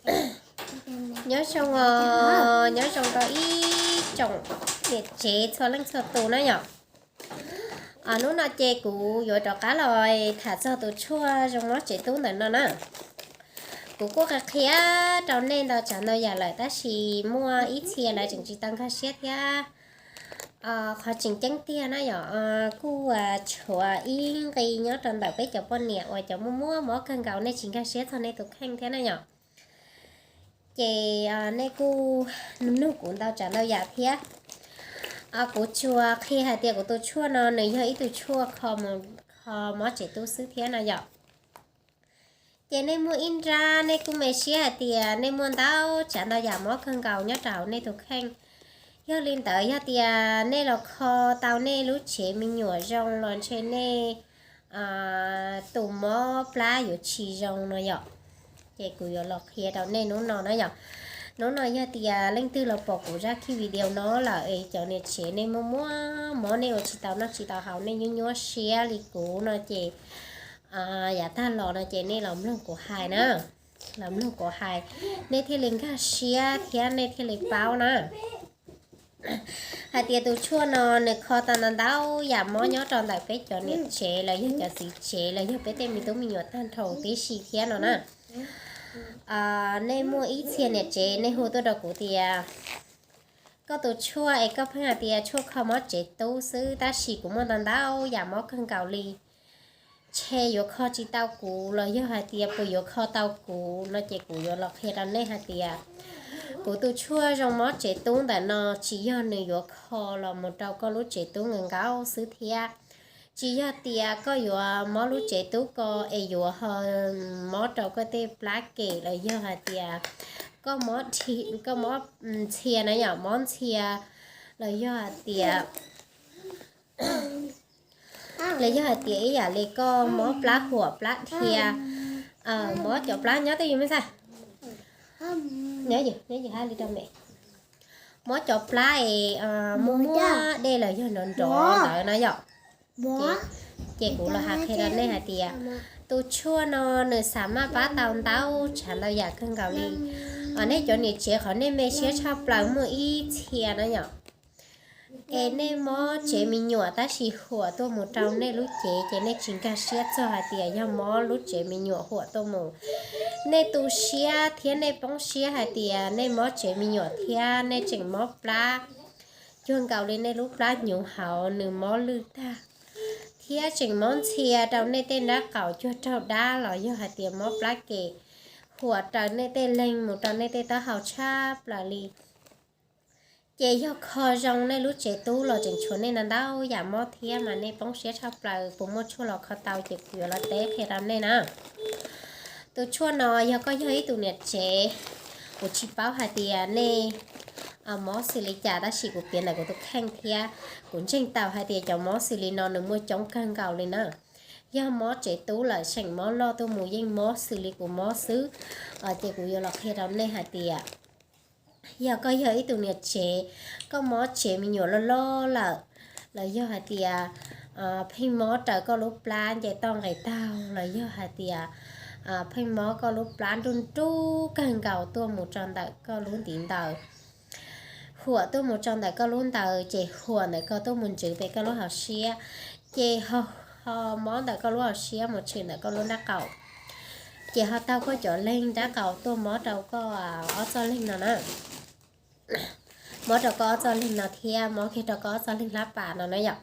Nyob zoo os, nyob zoo rau ib tsoom niam tsev txhua leej txhua tus na yom. Hnub no ces kuv yuav rov qab los tham txog tus tshuaj zoo mob tsev tub ntawm no na. Kuv kuj qhia qhia rau nej ntau tsav ntau yam lawm tab sis muaj ib txhia lawv tseem tsis tau nkag siab thiab. Qhov tseem ceeb tiag na yom, kuj tshuav ib nqi nyob rau ntawm peb cov poj niam uas cov muaj muaj mob kawg nkaus nej tsis nkag siab txog nej tus kheej thiab na yom. Ces nej kuj nug kuv ntau tsav ntau yam thiab. Kuv tsuas qhia hais tias kuv tus tshuaj no nws yog ib tug tshuaj kho, kho mob tsev tub xwb thiab no yom. Ces nej muaj ib nrab nej kuj me siab hais tias nej muaj ntau tsav ntau yam mob kawg nkaus nyob rau hauv nej tus kheej. Yog li ntawd yog tias nej los kho tau nej lub tsev me nyuam zoo los ntshe nej tus mob plab yuav tsis zoo no yom. Ces kuv yuav los qhia rau nej hnub no na yom. Hnub no yog tias leej twg los pom kuv zaj video no lawm es cov niam tsev nej muaj muaj mob nej ua tsis tau noj tsis tau haus nej nyuaj nyuaj siab li kuv no ces yav tag los no ces nej los mloog kuv hais na, los mloog kuv hais, nej thiaj li nkag siab thiab nej thiaj li paub na. Hais tias tus tshuaj no nws kho tau ntau ntau yam mob nyob rau ntawm peb cov niam tsev los yog cov txiv tsev los yog peb tej me tub me nyuam tag nrho tib si thiab no na. Nej muaj ib txhia niam tsev nej hu tuaj rau kuv tias koj tus tshuaj es koj pheej hais tias tshuaj kho mob tsev tub xwb tab sis kuv muaj ntau ntau yam mob kawg nkaus li. Ntshe yuav kho tsis tau kuv los yog hais tias puas yuav kho tau kuv no ces kuv yuav los qhia rau nej hais tias kuv tus tshuaj zoo mob tsev tub ntawm no tsis yog nws yuav kho los mus rau koj lub tsev tub nkaus nkaus xwb thiab. Tsis yog tias koj yuav mob lub tsev tub ko es yuav ho mob rau koj tej plab kem los yog hais tias koj mob, koj mob ntxhia na yom, mob ntxhia los yog hais tias los yog hais tias ib yam li koj mob plab huam plab dhia, mob cov plab nyob twj ywm me ntxhais, nyob ywm, nyob ywm hab li rau me, mob cov plab es muaj muaj dej los yog nrov nrov ntawd na yom. Ces kuv los hais qhia rau nej hais tias tus tshuaj no nws xam maj pab tau ntau tsav ntau yam kawg nkaus li. Nej cov niam tsev qhov nej me siab tshaj plaws muaj ib txhia na yom, es nej mob tsev me nyuam tab sis huam tuaj mus rau nej lub cev ces nej tsis nkag siab txog hais tias yog mob lub tsev me nyuam huam tuaj mus. Nej tu siab thiab nej poob siab hais tias nej mob tsev me nyuam thiab nej tseem mob plab cuag nkaus li nej lub plab hnyuv hauv nws mob lwj tag, thiab tseem mob ntxhia rau nej tej nrab qaum cuag raug dab los yog hais tias mob plab kem huam raws nej tej leeg mus rau nej tej taub hau tshaj plaws li. Ces yog kho zoo nej lub tsev tub los tseem tshuav nej ntau ntau yam mob thiab mas nej poob siab tshaj plaws, puas muaj tshuaj los kho tau ces kuv yuav los teb qhia rau nej na. Tus tshuaj no yog koj yog ib tug niam tsev, kuv tsis paub hais tias nej mob xws li cas tab sis kuv piav ntawm kuv tus kheej thiab kuv ntseeg tau hais tias cov mob xws li no nws muaj coob kawg nkaus li na. Yog mob tsev tub lawm seem mob loj tuaj mus yeej mob xws li kuv mob xwb, ces kuv yuav los qhia rau nej hais tias yog koj yog ib tug niam tsev, koj mob tsev me nyuam loj loj lawm, los yog hais tias pheej mob raws koj lub plab nce toj nqes taug, los yog hais tias pheej mob koj lub plab nruj nruj kawg nkaus tuaj mus tso ntawm koj lub ntiv ntaws, huam tuaj mus tso ntawm koj lub ntaws ces huam ntawm koj tuaj mus ntsws pem koj lub hauv siab, ces ho mob ntawm koj lub hauv siab mus tshwm ntawm koj lub nrab qaum, ces ho taug koj cov leeg nrab qaum tuaj mob rau koj ob txoj leeg no na. Mob rau koj ob txoj leeg no thiab mob kiag rau koj ob txoj leeg hlab pas no na yom.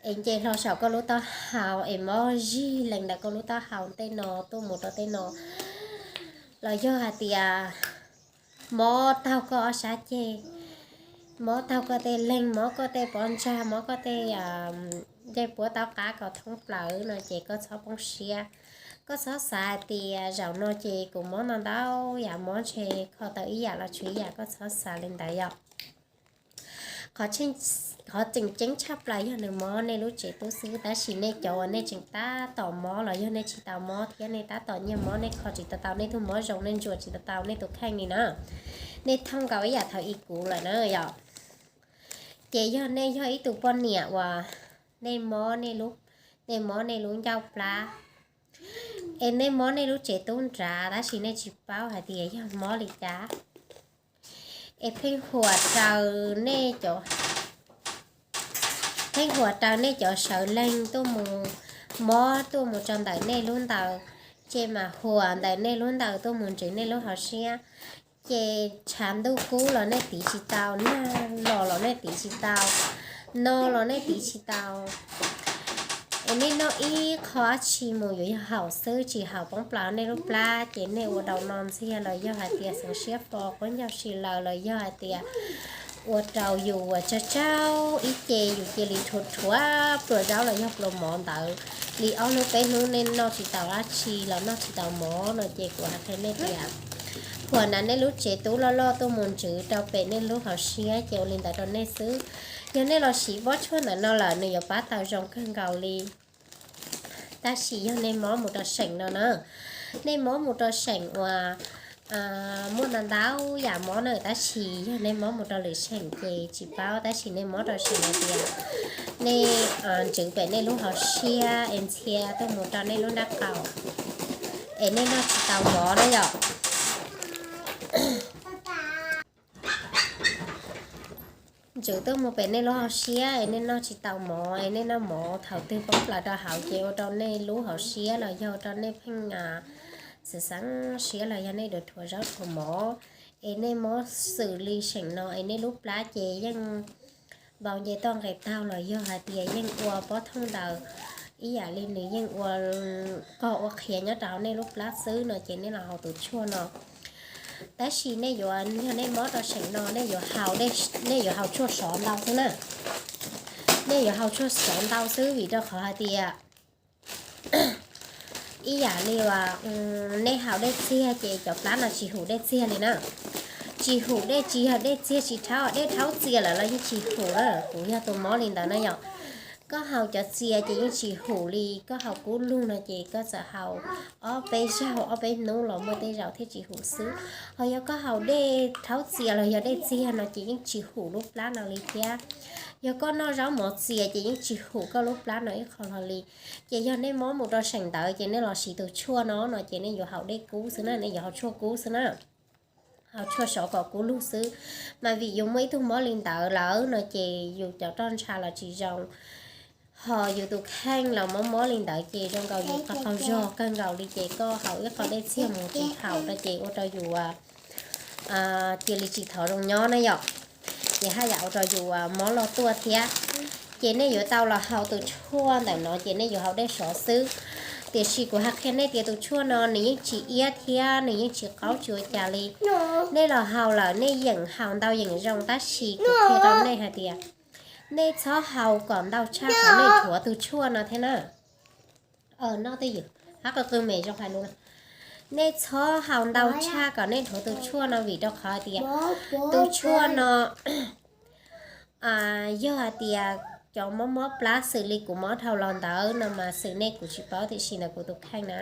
Es nce hlo saum koj lub taub hau es mob zig lees ntawm koj lub taub hau tej no tuaj mus rau tej no, los yog hais tias mob taug koj ob sab ceg, mob taug koj tej leeg, mob koj tej pob ntsag, mob koj tej ncej puab taub qab kom thoob plaws no ces koj txhob poob siab. Koj txhob xav hais tias zaum no ces kuv mob ntau ntau yam mob ntshe kho tau ib yam los tshuav ib yam, koj txhob xav li ntawd yom. Qhov tseem ceeb tshaj plaws yog nws mob nej lub tsev tub xwb, tab sis nej cov uas nej tseem tab tom mob los yog nej tsis tau mob thiab nej tab tom nyiag mob, nej kho tsis tau tau nej tug mob zoo, nej ntsuas tsis tau tau nej tus kheej li na, nej thooj nkaus ib yam thaum ub kuv lawm na yom. Ces yog nej yog ib tug poj niam uas nej mob nej lub, nej mob nej lub ncauj plab, Es nej mob nej lub tsev tub nrad tab sis nej tsis paub hais tias yog mob li cas. Es pheej huam raws nej cov, pheej huam raws nej cov sawv leeg tuaj mus, mob tuaj mus rau ntawm nej lub ntaws, ces mas huam ntawm nej lub ntaws tuaj mus ntsws nej lub hauv siab. Ces tshav ntuj kub los nej tiv tsis tau, nag los los nej tiv tsis tau, no los nej tiv tsis tau. Es nej noj ib qho dab tsi mus yuav yog haum xwb, tsis haum poob plaws nej lub plab, ces nej ua rau no ntxiag los yog hais tias xeev siab fo quab ncaug si laws los yog hais tias ua rau yus uas tsawg tsaug ib ce yus cia li rhuav rhuav pluas zaub los yog pluas mov ntawd li ob hnub peb hnub nej noj tsis tau dab tsi los noj tsis tau mov no ces kuv hais qhia nej tias huam na nej lub tsev tub loj loj tuaj mus ntsws rau pem nej lub hauv siab ces ua li ntawd rau nej xwb. Yog nej los siv pob tshuaj ntawm no lawm nws yuav pab tau zoo kawg nkaus li. Tab sis yog nej mob mus rau seem no na, nej mob mus rau seem uas muaj ntau ntau yam mob na, tab sis yog nej mob mus rau lwm seem ces tsis paub, tab sis nej mob rau seem hais tias nej ntsws pem nej lub hauv siab es ntxhia tuaj mus rau nej lub nrab qaum es nej noj tsis tau mov na yom. Ntsws tuaj mus pem nej lub hauv siab es nej noj tsis tau mov es nej noj mov thaum twg poob plaws rau hauv ces ua rau nej lub hauv siab los yog ua rau nej pheej xav xav siab los yog nej rhuav zaub rhuav mov es nej mob xws li seem no es nej lub plab ces yeej npau nce toj nqes taug los yog hais tias yeej ua pob thooj daws ib yam li nws yeej ua qog ua qhiav nyob rau hauv nej lub plab xwb no ces nej los haus tus tshuaj no. Tab sis nej yuav, yog nej mob rau seem no nej yuav haus, nej yuav haus tshuaj sov ntau xwb na. Nej yuav haus tshuaj sov ntau xwb vim rau qhov hais tias ib yam li uas nej haus dej txiag ces cov plab no tsis hum dej txiag li na. Tsis hum dej, tsis yog dej txiag tsis rhaub, dej rhaub txias lawm los yeej tsis hum na. Kuv yog tus mob li ntawd na yom. Koj haus cov txias ces yeej tsis hum li, koj haus kub lug no ces koj txawm haus ob peb zaug ob peb hnub los muaj tej zaum thiaj tsis hum xwb. Ho yog koj haus dej rhaub txias los yog dej txiag no ces yeej tsis hum lub plab no li thiab. Yog koj noj zaub mov txias ces yeej tsis hum koj lub plab no ib qho hlo li. Ces yog nej mob mus rau seem ntawd ces nej los siv tus tshuaj no no ces nej yuav haus dej kub xwb na, nej yuav haus tshuaj kub xwb na. Haus tshuaj sov kom kub lug xwb. Mas vim yus muaj ib tug mob li ntawd lawm no ces yus cov roj ntsha los tsis zoo, ho yus tus kheej los mob mob li ntawd ces zoo nkaus yus qaug zog kawg nkaus li ces koj haus ib qho dej txiag mus tsis haum no ces ua rau yus cia li tsis thov zoo nyob na yom. Ces haj yam ua rau yus mob loj tuaj thiab. Ces nej yuav tau los haus tus tshuaj ntawm no ces nej yuav haus dej sov xwb. Tiam sis kuv hais qhia nej tias tus tshuaj no nws yeej tsis iab thiab nws yeej tsis qaub tsis ua cas li. Nej los haus lawm nej yeem haus ntau yeem zoo tab sis kuv qhia rau nej hais tias nej txhob haus kom ntau tshaj kom nej rhuav tus tshuaj no thiab na. Noj twj ywm, hab qw qw me zoo hais lus no. Nej txhob haus ntau tshaj kom nej rhuav tus tshuaj no vim rau qhov tias tus tshuaj no yog hais tias cov mob mob plab xws li kuv mob dhau los ntawd no mas xws nej kuv tsis paub tiam sis ntawm kuv tus kheej na.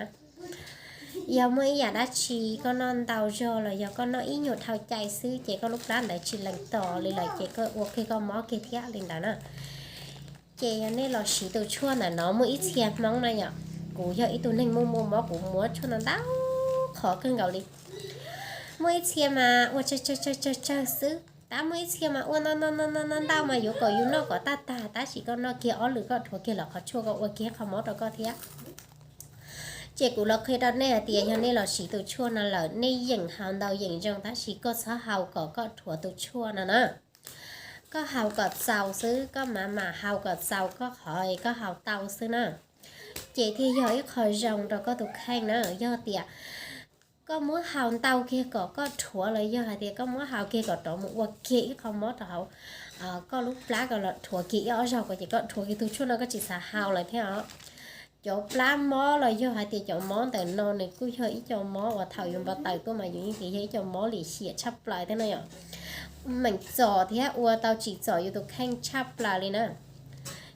Yog muaj ib yam dab tsi koj noj ntau zog los yog koj noj ib nyuag dhau cai xwb ces koj lub plab ntawd tsis lees tos li lawm ces koj ua kiag koj mob kiag thiab li ntawd na. Ces yog nej los siv tus tshuaj ntawm no muaj ib txhia Hmoob na yom, kuv yog ib tug neeg muaj muaj mob kuv muab tshuaj ntau ntau qhov kawg nkaus li. Muaj ib txhia mas ua tsawg tsawg tsawg tsawg tsawg xwb, tab muaj ib txhia mas ua ntau ntau ntau ntau ntau mas yuav kom yus noj kom tag tag tab sis koj noj kiag ob lwm koj rhuav kiag lawm qhov tshuaj koj ua kiag qhov mob rau koj thiab. Ces kuv los qhia rau nej hais tias yog nej los siv tus tshuaj no lawm nej yeem haus ntau yeem zoo tab sis koj txhob haus kom koj rhuav tus tshuaj no na. Koj haus kom txaus xwb, koj mam mam haus kom txaus koj qhov koj haus tau xwb na. Ces thiaj yog ib qho zoo rau koj tus kheej na. Yog tias koj muab haus ntau kiag kom koj rhuav los yog hais tias koj muab haus kiag kom rov mus ua kiag ib qho mob rau hauv koj lub plab ko los rhuav kiag ib ob zaug ko ces koj rhuav kiag tus tshuaj no koj tsis xav haus lawm thiab os. Cov plab mob los yog hais tias cov mob ntawm no nws kuj yog ib co mob uas thaum yus npau taws tuaj mas yus yeej tias yog ib co mob lim hiam tshaj plaws thiab na yom. Meem txom thiab ua tau tsim txom yus tus kheej tshaj plaws li na.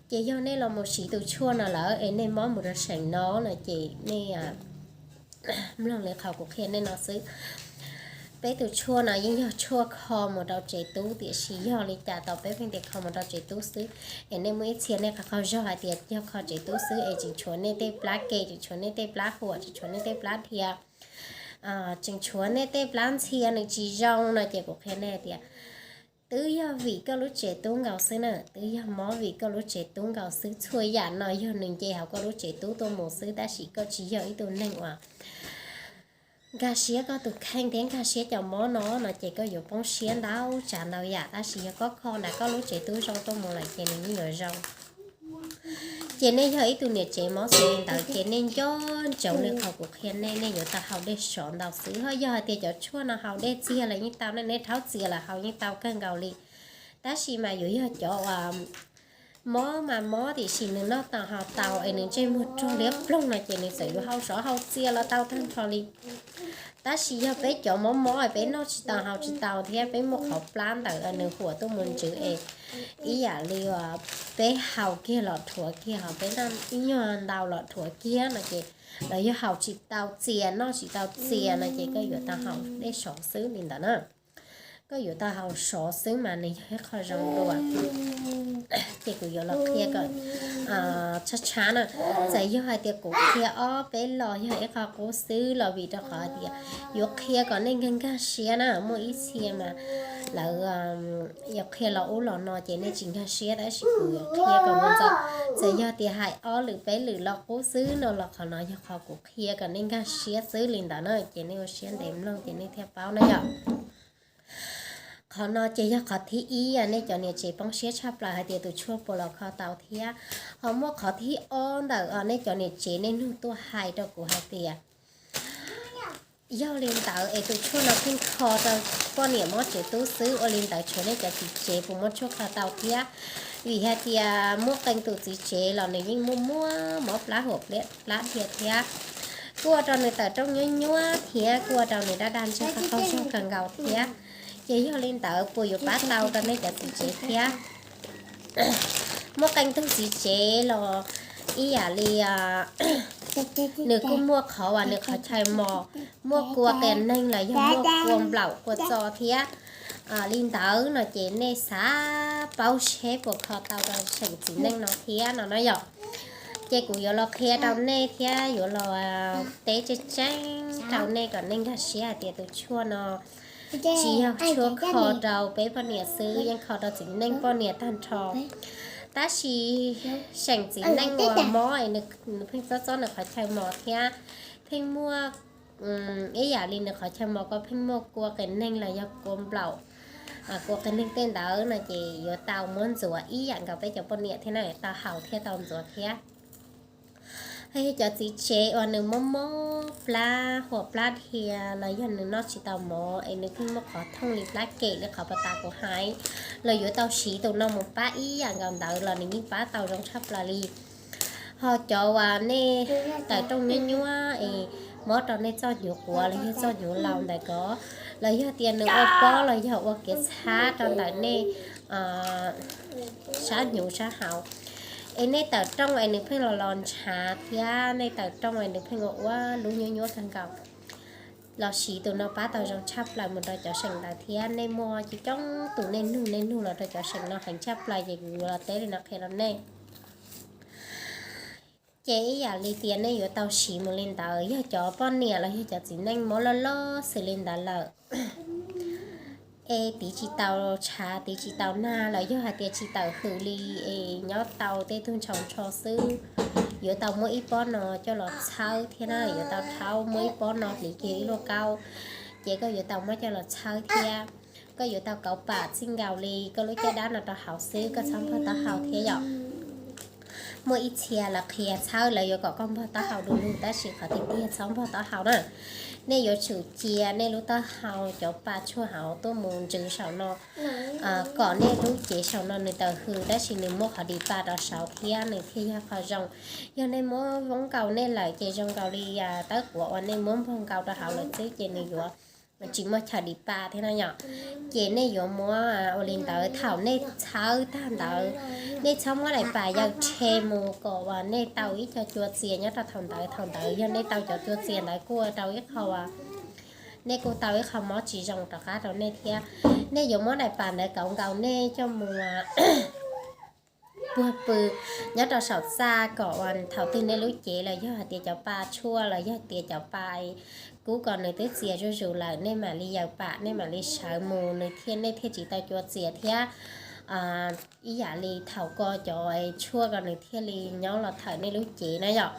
Ces yog nej los mus siv tus tshuaj no lawm es nej mob mus rau seem no no ces nej mloog li qhov kuv qhia nej no xwb. Peb tus tshuaj no yeej yog tshuaj kho mus rau tsev tub, tiam sis yog li cas tau peb pheej tias kho mus rau tsev tub xwb, es nej muaj ib txhia nej qaug qaug zog hais tias yog kho tsev tub xwb es tseem tshuav nej tej plab ke, tseem tshuav nej tej plab huam, tseem tshuav nej tej plab dhia, tseem tshuav nej tej plab ntxhia nws tsis zoo no ces kuv qhia nej hais tias twb yog vim koj lub tsev tub nkaus xwb na, twb yog mob vim koj lub tsev tub nkaus xwb. Txhua yam no yog nws nce hauv koj lub tsev tub tuaj mus xwb, tab sis koj tsis yog ib tug neeg uas nkag siab koj tus kheej thiab nkag siab cov mob no no ces koj yuav poob siab ntau tsav ntau yam, tab sis yog koj kho nram koj lub tsev tub zoo tuaj mus lawm ces nws yeej yuav zoo. Ces nej yog ib tug niam tsev mob xws li ntawd ces nej nco ntsoov li qhov kuv qhia nej, nej yuav tau haus dej sov ntau xwb. Ho yog hais tias cov tshuaj no haus dej txias los yeej tau, nej rhaub txias los haus yeej tau kawg nkaus li. Tab sis mas yuav yog cov uas mob mas mob tiam sis nws noj tau haus tau es nws ntsej muag rog liab ploog no ces nws txawm yuav haus sov haus txias los tau tag nrho li. Tab sis yog peb cov mob mob es peb noj tsis tau haus tsis tau thiab peb muaj qhov plab ntawm nws huam tuaj mus ntsws es ib yam li peb haus kiag los rhuav kiag, ho peb noj ib nyuag ntau los rhuav kiag no ces, los yog haus tsis tau txias noj tsis tau txias no ces koj yuav tau haus dej sov xwb li ntawd na. Koj yuav tau haus sov xwb mas nws yog ib qho zoo dua. Ces kuv yuav los qhia kom tshab tshab na. Txawm yog hais tias kuv qhia ob peb los yog ib qho qub xwb los vim rau qhov hais tias yuav qhia kom nej nkag nkag siab na. Muaj ib txhia mas lawv yuav qhia los ub los no ces nej tsis nkag siab, tab sis kuv yuav qhia kom mus txog, txawm yog tias hais ob lwm peb lwm los qub xwb no los qhov no yog qhov kuv qhia kom nej nkag siab xwb li ntawd na. Ces nej ua siab ntev mloog ces nej thiaj paub na yom. Qhov no ces yog qhov thib ib, nej cov niam tsev poob siab tshaj plaws hais tias tus tshuaj puas los kho tau thiab. Ho muaj qhov thib ob ntawm nej cov niam tsev nej nug tuaj hais rau kuv hais tias yog li ntawd es tus tshuaj no pheej kho rau poj niam mob tsev tub xwb, ua li ntawd tshuav nej cov txiv tsev puas muaj tshuaj kho tau thiab? Vim hais tias muaj qee tus txiv tsev los nws yeej muaj muaj mob plab huam plab dhia thiab, kuj ua rau nws tawm rooj nyuab nyuab thiab kuj ua rau nws daj daj ntseg qaug qaug zog kawg nkaus thiab. Ces yog li ntawd puas yuav pab tau rau nej cov txiv tsev thiab? Muaj qee tug txiv tsev los ib yam li nws kuj muaj qhov uas nws qhov chaw mos, muaj kua qias neeg los yog muaj kua nplaum kua txo thiab li ntawd no ces nej xav paub seb puas kho tau rau seem txiv neej no thiab no na yom. Ces kuv yuav los qhia rau nej thiab yuav los teb tseeb tseeb rau nej kom nej nkag siab hais tias tus tshuaj no tsis yog tshuaj kho rau peb poj niam xwb, yeej kho rau txiv neej poj niam tag nrho. Tab sis seem txiv neej uas mob es nws pheej txob txob nws qhov chaw mos thiab pheej muaj ib yam li nws qhov chaw mos ko pheej muaj kua qias neeg los yog kua nplaum, kua qias neeg tej ntawd no ces yuav tau muab ntxuav ib yam nkaus peb cov poj niam thiab na, tau haus thiab tau ntxuav thiab. Ho yog cov txiv tsev uas nws mob mob plab huam plab dhia los yog nws noj tsis tau mov es nws pheej muaj qhov thooj li plab kem li qhov pas tas kuv hais, los yuav tau siv tus no mus pab ib yam nkaus ntawd los nws yeej pab tau zoo tshaj plaws li. Ho cov uas nej tawm rooj nyuab nyuab es mob rau nej txoj hnyuv quav los yog txoj hnyuv laus ntawm ko, los yog tias nws ua pob los yog ua kev txhab rau ntawm nej sab hnyuv sab hauv, es nej tawm rooj es nws pheej los los ntshav thiab nej tawm rooj es nws pheej ua ua lub nyuab nyuab kawg nkaus, los siv tus no pab tau zoo tshaj plaws mus rau cov seem ntawd thiab. Nej muaj coob coob tus nej nug nej nug los rau cov seem no heev tshaj plaws ces kuv yuav los teb li no qhia rau nej. Ces ib yam li tias nej yuav tau siv mus li ntawd, yog cov poj niam los yog cov txiv neej mob loj loj xws li ntawd lawm, es tiv tsis tau tshav tiv tsis tau nag los yog hais tias tsis tawm hws li, es nyob tau tej tug ntshaus ntsho xwb, yuav tau muab ib pob no coj los txhawb thiab na, yuav tau rhaub muab ib pob no hliv kiag ib luaj kaub, ces koj yuav tau muab coj los txhawb thiab. Koj yuav tau kauv pam txij nkaus li koj lub caj dab no rau hauv xwb, koj txhob npog taub hau thiab yom. Muaj ib txhia lawv qhia txhawb lawv yuav kom koj npog taub hau du lug, tab sis qhov tiag tiag txhob npog taub hau na. Nej yuav tsum cia nej lub taub hau cov pa tshuaj hauv tuaj mus ntsws saum no, kom nej lub cev saum no nws tawm hws, tab sis nws muab qhov dim pa rau saud thiab nws thiaj yog qhov zoo. Yog nej muab voob nkaus nej lawm ces zoo nkaus li tawb quav uas nej muab npog nkaus rau hauv lawm xwb ces nws yuav tsis muaj chaw dim pa thiab no yom. Ces nej yuav muab ua li ntawd, thaum nej txhawb tag ntawd, nej txhob muab daim pam yawm rhe mus kom uas nej tau ib co cua txias nyob rau thaum ntawd. Thaum ntawd yog nej tau cov cua txias ntawd kuj ua rau ib qho uas nej kuj tau ib qho mob tsis zoo rov qab rau nej thiab. Nej yuav muab daim pam ntawd kauv nkaus nej coj mus puag pw nyob rau saum txaj kom uas thaum twg nej lub cev los yog hais tias cov pa tshuaj los yog tias cov pa kub ko nws twb txias zuj zus lawm, nej mam li yaws pam, nej mam li sawv mus, nws thiaj, nej thiaj tsis tau cua txias thiab. Ib yam li thaum ko cov tshuaj ko nws thiaj li nyob los thawm nej lub cev na yom.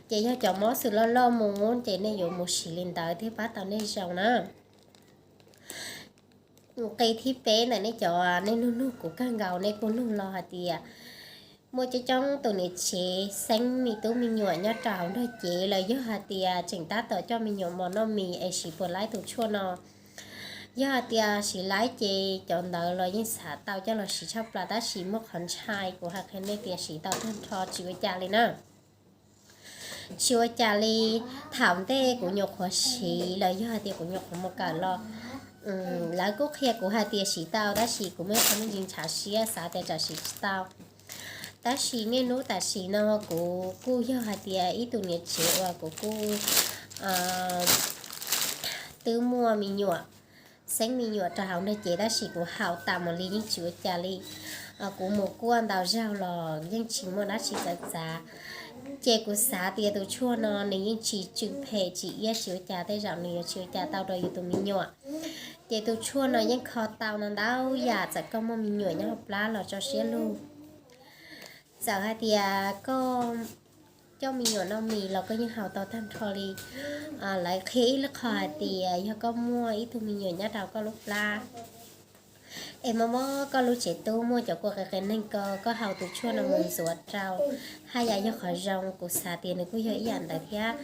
Ces yog cov mob xws loj loj mus ces nej yuav mus siv li ntawd thiaj pab tau nej zoo na. Nqe thib peb ntawm nej cov nej nug nug kuv kawg nkaus, nej kuj nug los hais tias muaj coob coob tus niam tsev xeeb me tub me nyuam nyob rau hauv nrog cev los yog hais tias tseem tab tom coj me nyuam mos noj mis es siv puas laib tus tshuaj no. Yog hais tias siv laib ces cov ntawd los yeej xav tau coj los siv tshaj plaws, tab sis muaj qhov ntshai kuv hais qhia nej tias siv tau tag nrho tsis ua cas li na. Tsis ua cas li. Thaum ntej kuv nyuam qhuav siv los yog hais tias kuv nyuam qhuav mus kawm los, lawv kuj qhia kuv hais tias siv tau, tab sis kuv muaj ib qho me ntsis ntshav siab xav tias tsam siv tsis tau. Tab sis niaj hnub tam sim no kuv kuj yog hais tias ib tug niam tsev uas kuv kuj twb muaj me nyuam, xeeb me nyuam rau hauv nrog cev, tab sis kuv haus tas mus li yeej tsis ua cas li. Kuv mus kuaj ntau zaug los yeej tsis muaj dab tsi txawv txav. Ces kuv xav tias tus tshuaj no nws yeej tsis tsw phem tsis iab tsis ua cas, tej zaum nws yuav tsis ua cas tau rau yus tus me nyuam. Ces tus tshuaj no yeej kho tau no ntau yam, txawm koj muaj me nyuam nyob hauv plab los tso siab lug. Txawm hais tias koj coj me nyuam noj mis los koj yeej haus tau tag nrho li. Lawv qhia ib lub qhov hais tias yog koj muaj ib tug me nyuam nyob rau koj lub plab es mob mob koj lub tsev tub, muaj cov kua qias qias neeg ko, koj haus tus tshuaj no mus ntxuav rau, haj yam yog qhov zoo. Kuv xav tias nws kuj yog ib yam ntawd thiab.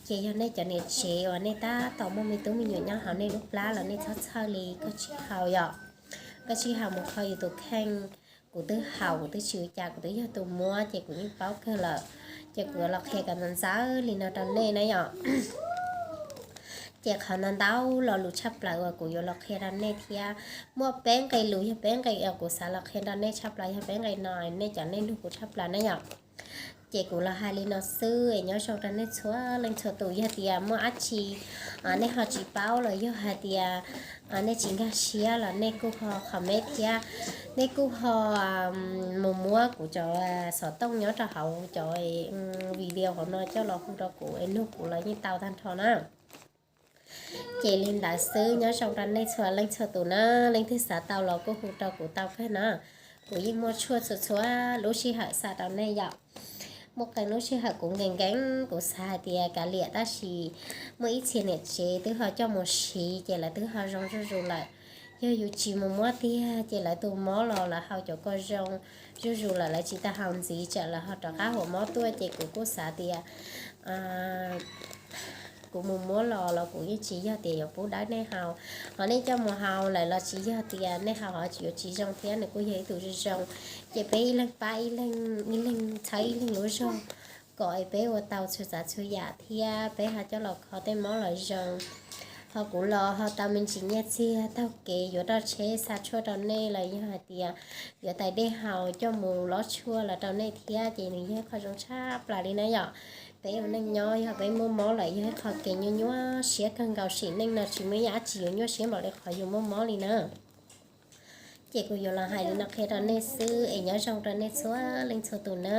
Ces yog nej cov niam tsev uas nej tab tom muaj me tub me nyuam nyob hauv nej lub plab los nej txhob txhawj li, koj tsis haus yom. Koj tsis haus mus kho yus tus kheej. Kuv twb haus, kuv twb tsis ua cas, kuv twb yog tus muab ces kuv yeej paub kawg lawm. Ces kuv yuav los qhia kom ntxaws ntxaws li no rau nej na yom. Ces qhov ntau ntau lo lus tshaj plaws uas kuv yuav los qhia rau nej thiab, muaj peb nqe lus, yog peb nqe uas kuv xav los qhia rau nej tshaj plaws, yog peb nqe no nej cov nej nug kuv tshaj plaws na yom. Ces kuv los hais li no xwb es nyob zoo rau nej txhua leej txhua tus. Yog tias muaj dab tsi nej ho tsis paub los yog hais tias nej tsis nkag siab los nej kuj ho comment thiab, nej kuj ho mus muab kuv cov xov tooj nyob rau hauv cov video hauv no coj los hu rau kuv es nug kuv los yeej tau tag nrho na. Ces li ntawd xwb, nyob zoo rau nej txhua leej txhua tus na, leej twg xav tau los kuj hu rau kuv tau kawg na. Kuv yeej muaj tshuaj txhua txhua lub sij hawm xa rau nej yom. Muaj qee lub sij hawm kuv nkees nkees kuv xav hais tias kav liam, tab sis muaj ib txhia niam tsev twb ho coj mus siv ces lawv twb ho zoo zuj zus lawm. Yog yus tsis mus muab tiag ces lawv tus mob los lawv haus cov ko zoo zuj zus lawm, lawv tsis tau haus ntxiv tsam lawv ho rov qab huam mob tuaj, ces kuv kuj xav tias kuv mus muab los los kuv yeej tsis yog tias yuav pub dawb nej haus, ho nej coj mus haus lawm los tsis yog tias nej haus ho yuav tsis zoo thiab, nws kuj yog ib tug zoo zoo. Ces peb ib leeg pab ib leeg, ib leeg txhawb ib leeg lub zog, kom peb ua tau txhua tsav txhua yam thiab peb ho coj los kho tej mob los zoo. Ho kuv los ho tau me ntsis nyiaj txiag taug kev yuav roj tsheb xa tshuaj rau nej los yog hais tias yuav tais dej haus coj mus lob tshuaj los rau nej thiab, ces nws yog qhov zoo tshaj plaws li na yom. Peb ua neej nyob yog peb muaj mob lawm yog ib qho kev nyuaj nyuaj siab kawg nkaus, sim neej no tsis muaj ib yam dab tsi yuav nyuaj siab npaum li qhov yus muaj mob li na. Ces kuv yuav los hais li no qhia rau nej xwb es nyob zoo rau nej txhua leej txhua tus na.